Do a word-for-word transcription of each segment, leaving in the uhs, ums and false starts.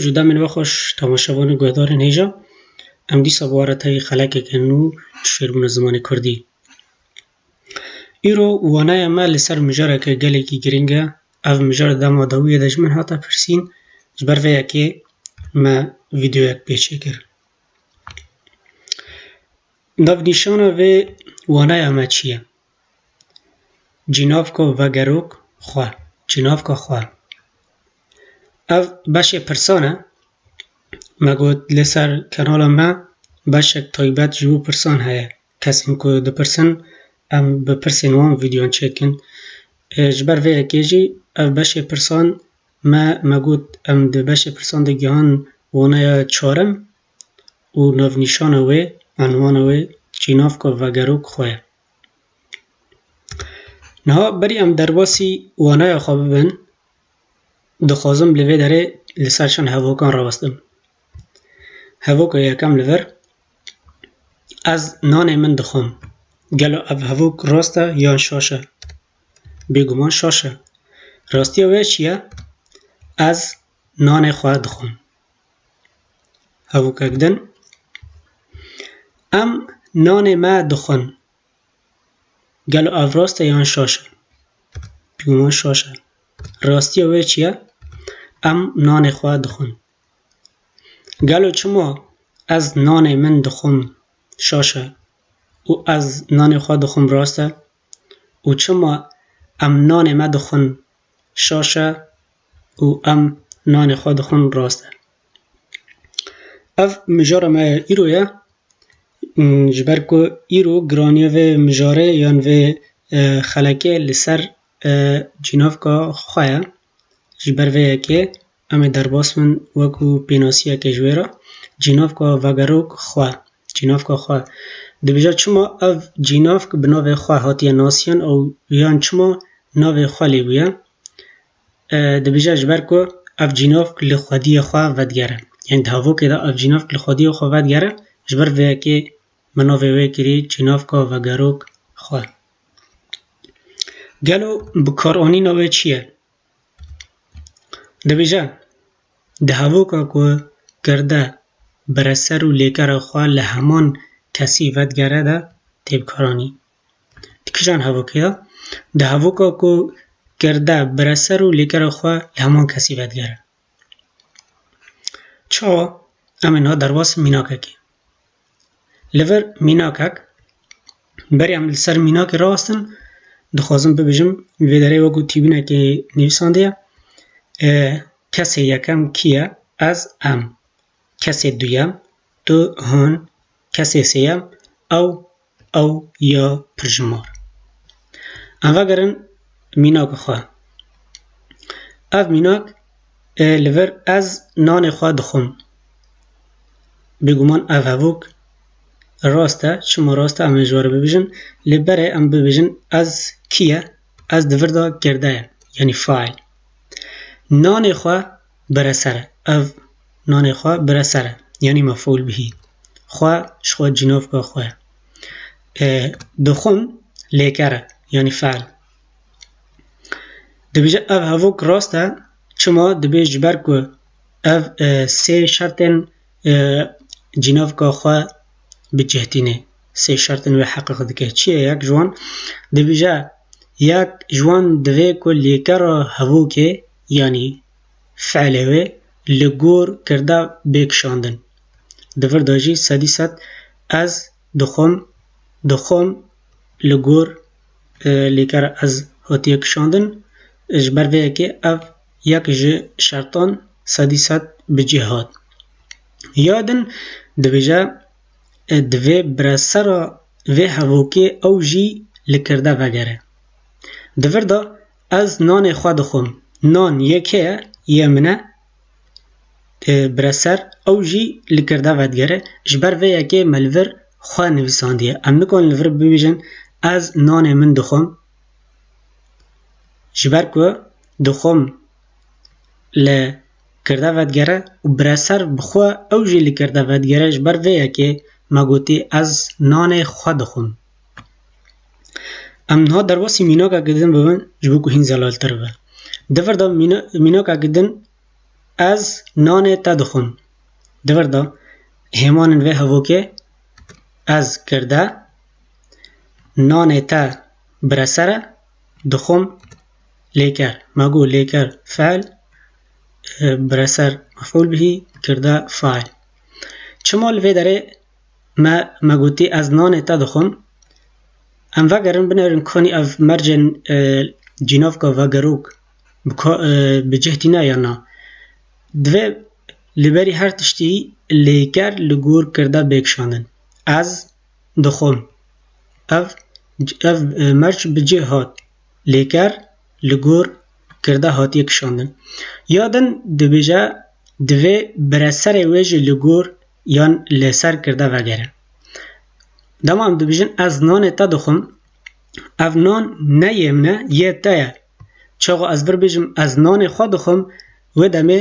Ji demên we xweş temaşevanê guhdarên hêja. Em dîsa bi we re tevî xelekeke nû ji fêrbûna zimanê kurdî. Îro waneya me li ser mijareke gelekî girîng e. Ev mijar dema dawiyê de ji min hate pirsîn, ji ber vê yekê me vîdeoyek pê çêkir. Navnîşana vê waneya me çi ye? Cînavka vegerok xwe. Cînavka xwe. Ev beşê pirsan e. Me got li ser kanala me beşek taybet ji bo pirsan heye. Kesên ku dipirsin, em bi pirsên wan vîdeoyan çêdikin. E, ji ber vê yekê jî ev beşê pirsan me, me got em di beşê pirsan de gihan waneya çarim û navnîşana wê, enwana wê, cînavka vegerok xwe ye. Niha berî em derbasî waneya xwe bibin, dixwazim li vê derê li ser çend hevokan rawestim. Hevoka yekem li vir, ez nanê min dixwim. Gelo ev hevok rast e yan şaş e? Bêguman şaş e. Rastiya wê çi ye? Ez nanê xwe dixwim. Hevokek din, em nanê me dixwin. Gelo ev rast e yan şaş e? Bêguman şaş e. Rastiya wê çi ye? Em nanê xwe dixwin. Gelo çima ez nanê min dixwim şaş e û ez nanê xwe dixwim rast e? Û çima em nanê me dixwin şaş e û em nanê xwe dixwin rast e? Ev mijara me îro ye. Hmm, ji ber ku îro giraniya vê mijarê yan vê, e, xelekê li ser, e, cînavka xwe ye. Ji ber vê yekê em ê derbas bin wekî pênasiyeke ji wê re. Cînavka vegerok xwe. Cînavka xwe. Dibêje çima ev cînavk bi navê xwe hatiye nasîn û yan çima navê xwe lê bûye? E, dibêje ji ber ku ev cînavk li xwediyê xwe vedigere. Yanî di hevokê de ev cînavk li xwediyê xwe vedigere, ji ber vê yekê min navê wê kirî cînavka vegerok xwe. Gelo bikaranîna wê çi ye? Dibêje, di hevoka ku kirde bireser û lêkera xwe li heman kesî vedigere de tê bikaranî. Di kîjan hevokê de? Di hevoka ku kirde bireser û lêkera xwe li heman kesî vedigere. Çawa? Em ê niha derbas mînakekê. Li vir mînakek, berî em li ser mînakê rawestin, dixwazim bibêjim, vê derê wekî tîbînekê nivîsandiye. E, kesê yekem kî ye? Ez, em. Kesê duyem, tu, hûn. Kesê sêyem, ew, ew ya pirjimar. Em vegerin mînaka xwe. Ev mînak, e, li vir ez nanê xwe dixwim. Bêguman ev hevok rast e. Çima rast e? Em ê ji we re bibêjin. Lê berê em bibêjin ez kî ye? Ez di vir de girde ye. Yanî faîl. Nanê xwe bireser e. Ev nanê xwe bireser e. Yanî mefûl bihî. Xwe, ji xwe cînavka xwe ye. E, dixwim lêker e. Yanî fe'l. Dibêje ev hevok rast e. Çima? Dibê ji ber ku ev, e, sê şertên, e, cînavka xwe bi cih tîne. Sê şertên wê heqîq dike. Çi ye yek ji wan? Dibêje yek ji wan divê ku lêkera hevokê, yanî fe'lê wê li gor kirda bê kişandin. Di vir de jî sedî sed ez dixwim, dixwim li gor, e, lêkera ez hatiye kişandin. Ji ber vê yekê ev yek ji şertan sedî sed bi cih hat. Ya din dibêje, e, divê biresera vê hevokê ew jî li kirde vegere. Di vir de ez nanê xwe dixwim. Nan yê kê ye? Yê min e. E, bireser ew jî li kirde vedigere. Ji ber vê yekê me li vir xwe nivîsandiye. Em nikarin li vir bibêjin ez nanê min dixwim. Ji ber ku dixwim li kirde vedigere û bireser bi xwe ew jî li kirde vedigere, ji ber vê yekê me gotî ez nanê xwe dixwim. Em niha derbasî mînakeke din bibin, ji bo ku hîn zelaltir bibe. Di vir de mîna-, mînakeke din Ez nanê te dixwim. Di vir de hêmanên vê hevokê ez kirde, nanê te bireser e, dixwim lêker. Me got lêker fiil, e, bireser mef'ûl bihî, kirde fail. Çima li vê derê me, me gotî ez nanê te dixwim? Em vegerin binêrin kanî ev mercên, e, cînavka vegerok bi ka-, e, bi cih tîne ya na. Divê li berî her tiştî lêker li gor kirde bê kişandin. Ez dixwim. Ev, ev, e, merc bi cih hat. Lêker li gor kirde hatiye kişandin. Ya din dibêje divê bireserê wê jî li gor yan li ser kirde vegere. Dema em dibêjin ez nanê te dixwim, ev nan ne yê min e, yê te ye. Çaxa ez vir bêjim ez nanê xwe dixwim, wê demê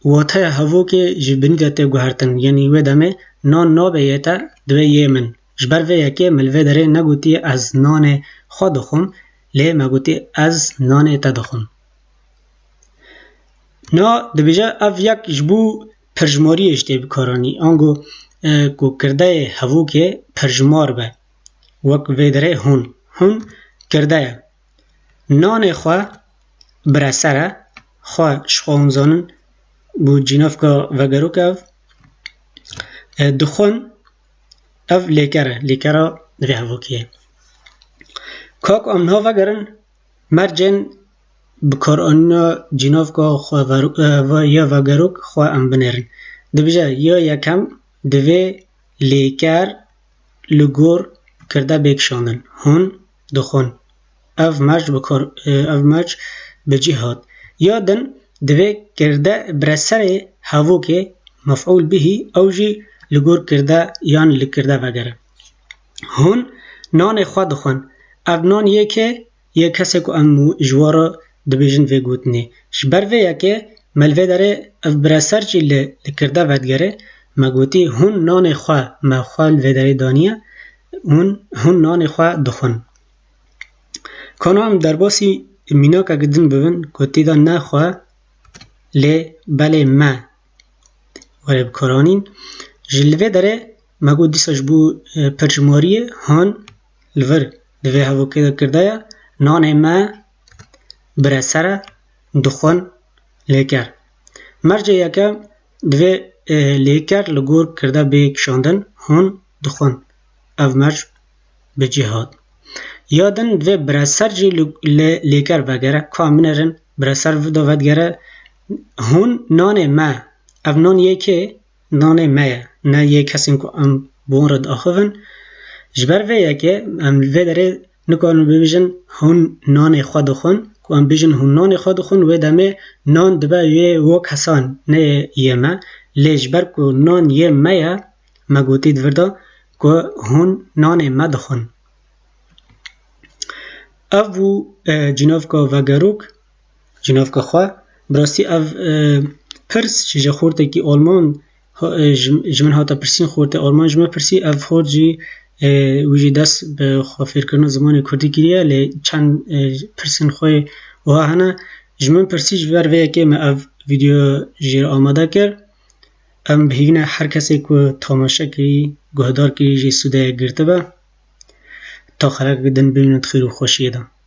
wateya hevokê ji binî de tê guhertin. Yanî wê demê nan nabe yê te, divê yê min. Ji ber vê yekê min li vê derê negotiye ez nanê xwe dixwim, lê me gotiye ez nanê te dixwim. Na dibêje ev yek ji bo pirjimariyê jî tê bikaranî. Ango, e, ku kirdeyê hevokê pirjimar be. Wek vê derê hûn. Hûn kirde ye. Nanê xwe bireser e. Xwe ji xwe hûn zanin bo cînavka vegerok ev. E, dixwin ev lêker e. Lêkera vê hevokê ye. Ka ku em niha vegerin, mercên bikaranîna cînavka xwe ver-, e, ve-, ya vegerok xwe em binêrin. Dibêje ya yekem divê lêker li gor kirde bê kişandin. Hûn dixwin. Ev merc bi kar, e, ev merc bi cih hat. Ya din divê kirde bireserê hevokê mef'ûl bihî ew jî li gor kirde yan li kirde vegere. Hûn nanê xwe dixwin. Ev nan yê kê? Yê kesê ku em ji we re dibêjin vê gotinê. Ji ber vê yekê me li vê derê ev bireser jî li, li kirde vedigere, me gotî hûn nanê xwe, me xwe li vê derê daniye, hûn, hûn nanê xwe dixwin. Kana em derbasî mînakeke din bibin ku tê de ne xwe lê belê me were bikaranîn. Ji li vê derê me got dîsa ji bo, e, pirjimariyê han li vir di vê hevokê de kirde ye. Nanê me bireser e, dixwin lêker. Mercê yekem divê, e, lêker li gor kirde bê kişandin, hûn dixwin. Ev merc bi cih hat. Ya din divê bireser jî li, li lêker vegere. Ka em binêrin bireser vê de vedigere. Hûn nanê me. Ev nan yê kê? Nanê me ye. Ne yê kesên ku em bi wan re diaxivin. Ji ber vê yekê em li vê derê nikarin bibêjin hûn nanê xwe dixwin. Ku em bêjin hûn nanê xwe dixwin, wê demê nan dibe yê wan kesan, ne yê me. Lê ji ber ku nan yê me ye, me gotî di vir de ku hûn nanê me dixwin. Ev bû, e, cînavka vegerok, cînavka xwe. Bi rastî ev, e, pirs ji xortekî Alman ha-, e, ji, ji min hate pirsîn, xortê Alman ji min pirsî, ev xort jî, e, wî jî dest bi xwefêrkirina zimanê kurdî kiriye, lê çend, e, pirsên xwe wiha hene. Ji min pirsî, ji ber vê yekê me ev vîdeo jê re amade kir. Em bi hîvî ne her kesê ku temaşe kirî, guhdar kirî jî sûdeyek girtibe. Ta xelekek din bimînin di xêr û xweşiyê de.